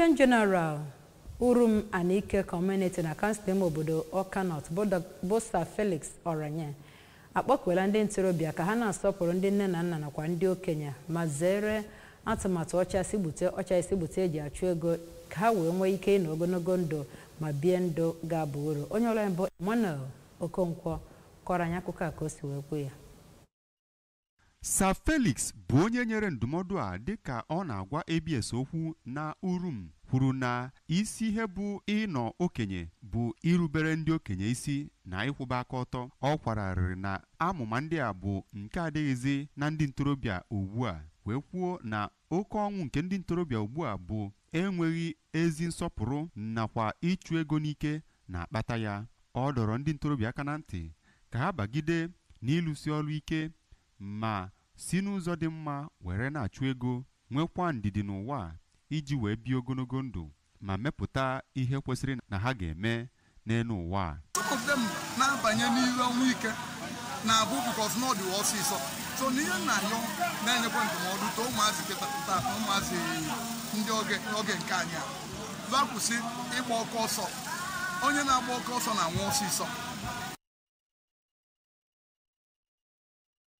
President General Urum Anike Community na kansụl ime obodo Awka North bụ Sir Felix Oranye akpọkuola ndị ntorobịa ka ha na-asọpụrụ ndị nne na nna nakwa ndị okenye ma zere atụmatụ ọcha sigbute ọcha esigbute eji achụ ego ka ha wee nwee ike ịnọ ogologo ndụ ma bie ndụ ga-aba uru. Onye ọrụ anyị bụ Emmanuel Okonkwo kọrọ anyị akụkọ a ka o si wee kwuo ya. Sir Felix bụ onye nyere ndụmọdụ a dịka ọ na-agwa ABS okwu na Urum kwuru na isi ihe bụ ịnọ okenye bụ irubere ndị okenye isi na ịkwụba aka ọtọ. Ọ kwararịrị na amụma ndị a bụ nke adịghịzị na ndị ntorobịa ugbu a, wee kwuo na oke ọnwụ nke ndị ntorobịa ugbu a bụ enweghị ezi nsọpụrụ nakwa ịchụ ego n'ike na-akpata ya. Ọ dọrọ ndị ntorobịa aka na ntị ka ha bagide n'ịlụsi ọrụ ike ma si n'ụzọ dị mma were na-achụ ego, nwekwa ndidi n'ụwa iji wee bie ogologo ndụ ma mepụta ihe kwesịrị na ha ga-eme n'elu ụwa a. Some of them na-abanye n'ihe ọnwụ ike na-abụ because na ọ dị ọsịsọ. So na ihe nna-ayọ na-enyekwa ndụmọdụ too ụmụazị kịta taa, ụmụazị ndị oge nke anyị a, va kwụsị ịgba ọkụ ọsọ. Onye na-agba ọkụ ọsọ na-anwụ ọsịsọ.